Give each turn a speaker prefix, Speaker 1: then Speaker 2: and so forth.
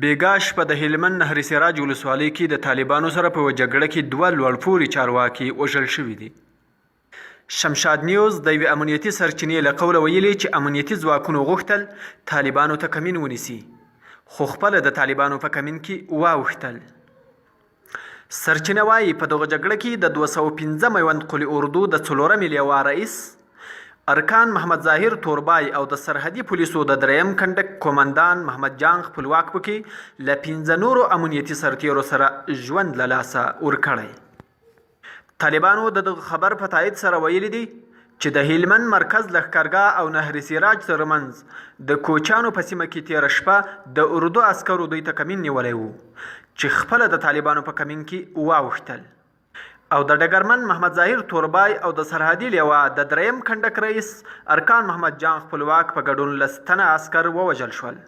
Speaker 1: بېګا شپه د هلمند نهر سراج ولسوالۍ کې د طالبانو سره په یوه جګړه کې دوه لوړپوړي چارواکي وژل شوي دي. شمشاد نیوز د یوې امنیتي سرچینې له قوله ویلي چې امنیتي ځواکونو غوښتل طالبانو ته کمین ونیسي، خو خپله د طالبانو په کمین کې واوښتل. سرچینه وايي، په دغه جګړه کې د 205 میوند قول اردو د څلورمې لوا رئیس ارکان محمد ظاهر توربای او د سرحدي پولیسو د دریم کنډک قومندان محمد جان خپلواک پکې له پنځه نورو امنیتي سرتیرو سره ژوند له لاسه ورکړی. طالبانو د دغه خبر په تایید سره ویلي دي چې د هلمند مرکز لښکرګاه او نهر سراج ترمنځ د کوچانو په سیمه کې تېره شپه د اردو عسکرو دوی ته کمین نیولی و چې خپله د طالبانو په کمین کې واوښتل او د ډګرمن محمد ظاهر توربای او د سرحدي لوا د دریم کنډک رئیس ارکان محمد جان خپلواک په ګډون لس تنه عسکر ووژل شول.